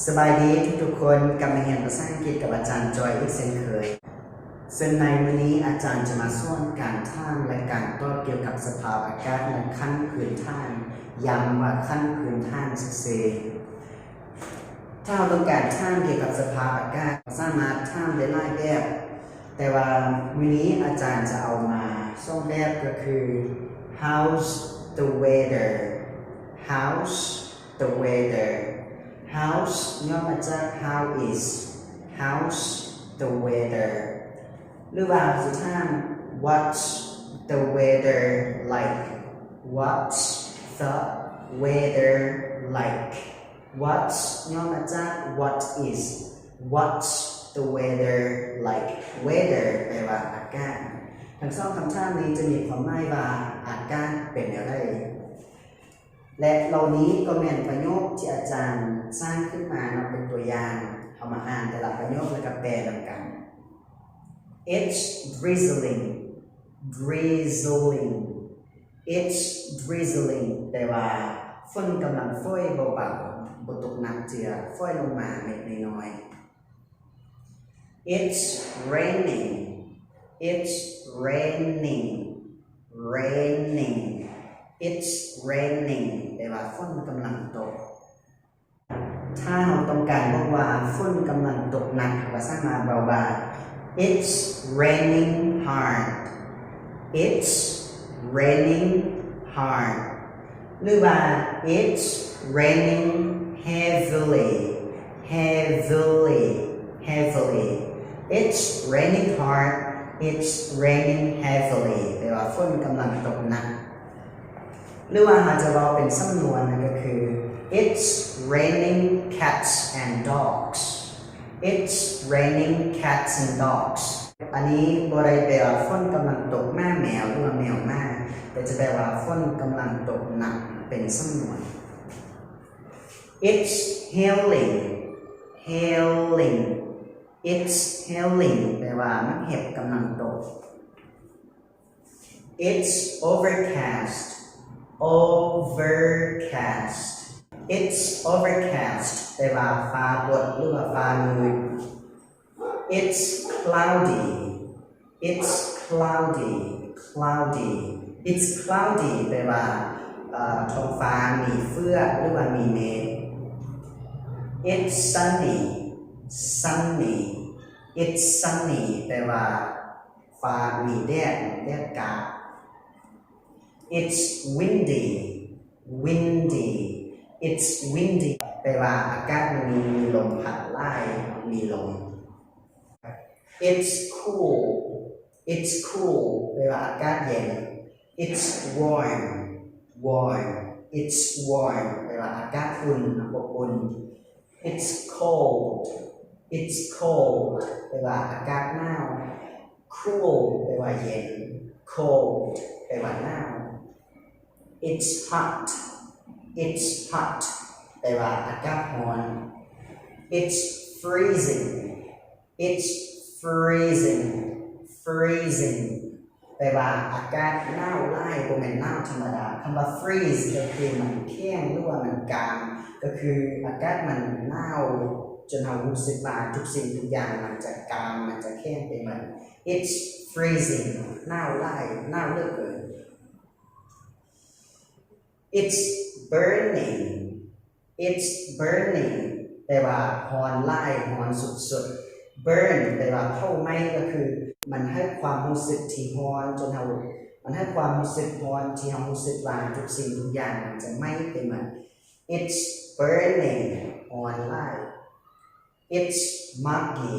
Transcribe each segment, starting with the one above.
ສະບາຍດີທຸກໆຄົນ, ກັບມາຮຽນພາສາອັງກິດກັບອາຈານຈອຍອີກເຊັ່ນເຄີຍ. ເຊິ່ງໃນມື້ນີ້ອາຈານຈະມາສອນການຖາມ ແລະ ການຕອບກ່ຽວກັບສະພາບອາກາດໃນຂັ້ນພື້ນຖານ, ຢ້ຳວ່າຂັ້ນພື້ນຖານຊື່ໆ. ຖ້າເຮົາຕ້ອງການຖາມກ່ຽວກັບສະພາບອາກາດ, ສາມາດຖາມໄດ້ຫຼາຍແບບ, ແຕ່ວ່າມື້ນີ້ອາຈານຈະເອົາມາສອງແບບ ກໍຄື How's the weather? How's the weather? How's ຫຍໍ້ມາຈາກ How is? How's the weather? ຫຼືວ່າເຮົາຊິຖາມ What's the weather like? What's the weather like? What's ຫຍໍ້ມາຈາກ What is? What's the weather like? Weather ແປວ່າອາກາດ. ທັງສອງຄຳຖາມນີ້ຈະມີຄວາມໝາຍວ່າອາກາດເປັນແນວໃດ. ແລະ ເຫຼົ່ານີ້ກໍແມ່ນປະໂຫຍກທີ່ອາຈານສ້າງຂຶ້ນມາເນາະ ເປັນຕົວຢ່າງ. ເຮົາມາອ່ານແຕ່ລະປະໂຫຍກ ແລ້ວກໍແປນຳກັນ. It's drizzling. Drizzling. It's drizzling ແປວ່າຝົນກຳລັງຝອຍເບົາໆ, ບໍ່ຕົກໜັກເທື່ອ, ຝອຍລົງມາເມັດນ້ອຍໆ. It's raining. It's raining. Raining. It's raining ແປວ່າຝົນກຳລັງຕົກ. ຖ້າເຮົາຕ້ອງການບອກວ່າຝົນກຳລັງຕົກໜັກ, ເຮົາກໍສາມາດເວົ້າວ່າ It's raining hard. It's raining hard. ຫຼືວ່າ It's raining heavily. Heavily. Heavily. It's raining hard. It's raining heavily. ແປວ່າຝົນກຳລັງຕົກໜັກ. ຫຼືວ່າເຮົາຈະເວົ້າເປັນສຳນວນ ນັ້ນກໍຄື It's raining cats and dogs. It's raining cats and dogs. ອັນນີ້ບໍ່ໄດ້ແປວ່າຝົນກຳລັງຕົກໝາແມວ ຫຼືວ່າແມວໝາ, ແຕ່ຈະແປວ່າຝົນກຳລັງຕົກໜັກເປັນສຳນວນ. It's hailing. Hailing. It's hailing ແປວ່າມັນເຫັບກຳລັງຕົກ. It's overcast. Overcast. It's overcast ແປວ່າຟ້າບົດ ຫຼືວ່າຟ້າມືດ. It's cloudy. It's cloudy. Cloudy. It's cloudy ແປວ່າ ເອີ ທ້ອງຟ້າມີເຟືອກ ຫຼືວ່າມີເມກ. It's sunny. Sunny. It's sunny ແປວ່າ ຟ້າມີແດດ ແດດກາ. It's windy. Windy. It's windy ແປວ່າອາກາດມີ ມີລົມພັດຫຼາຍ ມີລົມ. It's cool. It's cool ແປວ່າອາກາດເຢັນ. It's warm. Warm. It's warm ແປວ່າອາກາດອຸ່ນ ອົບອຸ່ນ. It's cold. It's cold ແປວ່າອາກາດໜາວ. Cool ແປວ່າເຢັນ. Cold ແປວ່າໜາວ. It's hot. It's hot ແປວ່າອາກາດຮ້ອນ. It's freezing. It's freezing. Freezing ແປວ່າອາກາດໜາວຫຼາຍ, ບໍ່ແມ່ນໜາວທຳມະດາ. ຄຳວ່າ freeze ກໍຄືມັນແຂງ ຫຼືວ່າມັນກາງ, ກໍຄືອາກາດມັນໜາວຈົນເຮົາຮູ້ສຶກວ່າທຸກສິ່ງທຸກຢ່າງມັນຈະກາງ, ມັນຈະແຂງໄປໝົດ. It's freezing ໜາວຫຼາຍ, ໜາວເຫຼືອເກີນ. It's burning. It's burning ແປວ່າຮ້ອນຫຼາຍ, ຮ້ອນສຸດໆ. Burn ແປວ່າເຜົາໄໝ້, ກໍຄືມັນໃຫ້ຄວາມຮູ້ສຶກທີ່ຮ້ອນຈົນເຮົາ, ມັນໃຫ້ຄວາມຮູ້ສຶກຮ້ອນທີ່ເຮົາຮູ້ສຶກວ່າທຸກສິ່ງທຸກຢ່າງມັນຈະໄໝ້ໄປໝົດ. It's burning ຮ້ອນຫຼາຍ. It's muggy.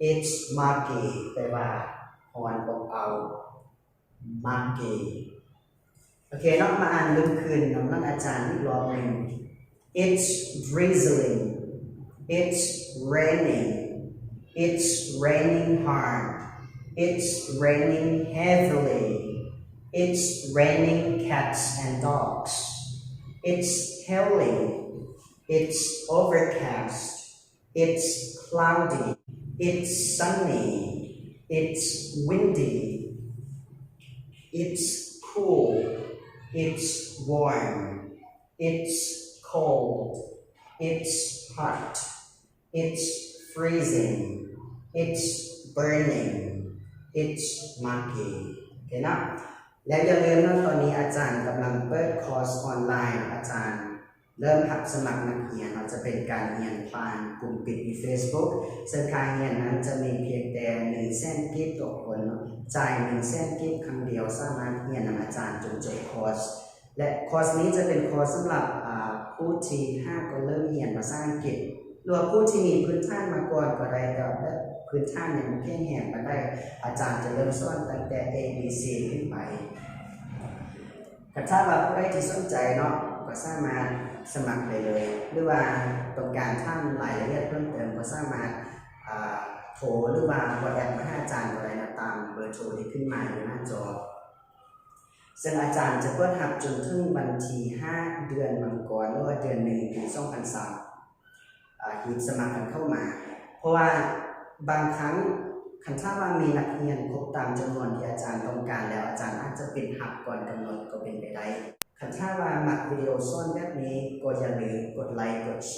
It's muggy ແປວ່າຮ້ອນອົບເອົາ. Muggy. ໂອເຄເນາະ, ມາອ່ານເບິ່ງຄືນນຳຫຼັງອາຈານອີກລອບໜຶ່ງ. It's drizzling. It's raining. It's raining hard. It's raining heavily. It's raining cats and dogs. It's hailing. It's overcast. It's cloudy. It's sunny. It's windy. It's cool. It's warm. It's cold. It's hot, it's freezing, it's burning, it's muggy. ໂອເຄເນາະ ແລ້ວຢ່າລືມເນາະ ຕອນນີ້ອາຈານກຳລັງເປີດຄອສອອນລາຍ ອາຈານເລີ່ມຮັບສະໝັກນັກຮຽນເນາະ ຈະເປັນການຮຽນຜ່ານກຸ່ມປິດຢູ່ Facebook ເຊິ່ງຄ່າຮຽນນັ້ນຈະມີພຽງແຕ່ໜຶ່ງແສນກີບຕໍ່ຄົນເນາະ ຈ່າຍໜຶ່ງແສນກີບຄັ້ງດຽວ ສາມາດຮຽນນຳອາຈານຈົນຈົບຄອສ ແລະ ຄອສນີ້ຈະເປັນຄອສສຳລັບ ອາ ຜູ້ທີ່ຫາກໍເລີ່ມຮຽນພາສາອັງກິດ ຫຼືວ່າຜູ້ທີ່ມີພື້ນຖານມາກ່ອນກໍໄດ້ ແຕ່ແບບພື້ນຖານຍັງບໍ່ແຂງແຮງປານໃດ ອາຈານຈະເລີ່ມສອນຕັ້ງແຕ່ A B C ຂຶ້ນໄປ. ຄັນຖ້າວ່າຜູ້ໃດທີ່ສົນໃຈເນາະ ກໍສາມາດສະໝັກໄດ້ເລີຍ ຫຼືວ່າຕ້ອງການຖາມລາຍລະອຽດເພີ່ມເຕີມ ກໍສາມາດ ອາ ໂທ ຫຼືວ່າ WhatsApp ມາຫາອາຈານກໍໄດ້ນະ ຕາມເບີໂທທີ່ຂຶ້ນມາຢູ່ໜ້າຈໍ. ເຊິ່ງອາຈານຈະເປີດຮັບຈົນເຖິງວັນທີຫ້າ ເດືອນມັງກອນ ຫຼືວ່າເດືອນໜຶ່ງ ປີສອງພັນຊາວ ອ່າ ຮີບສະໝັກກັນເຂົ້າມາ ເພາະວ່າບາງຄັ້ງ ຄັນຖ້າວ່າມີນັກຮຽນຄົບຕາມຈຳນວນທີ່ອາຈານຕ້ອງການແລ້ວ ອາຈານອາດຈະປິດຮັບກ່ອນກຳນົດກໍເປັນໄປໄດ້. ຄັນຖ້າວ່າມັກວິດີໂອສອນແບບນີ້ ກໍຢ່າລືມກົດໄລ ກົດແຊ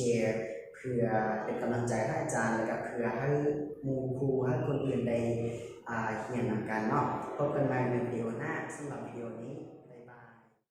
ເພື່ອເປັນກຳລັງໃຈໃຫ້ອາຈານ ແລະ ກໍເພື່ອໃຫ້ໝູ່ຄູ່ ໃຫ້ຄົນອື່ນໄດ້ ອ່າ ຮຽນນຳກັນເນາະ. ພົບກັນໃໝ່ໃນວິດີໂອໜ້າ. ສຳລັບວິດີໂອນີ້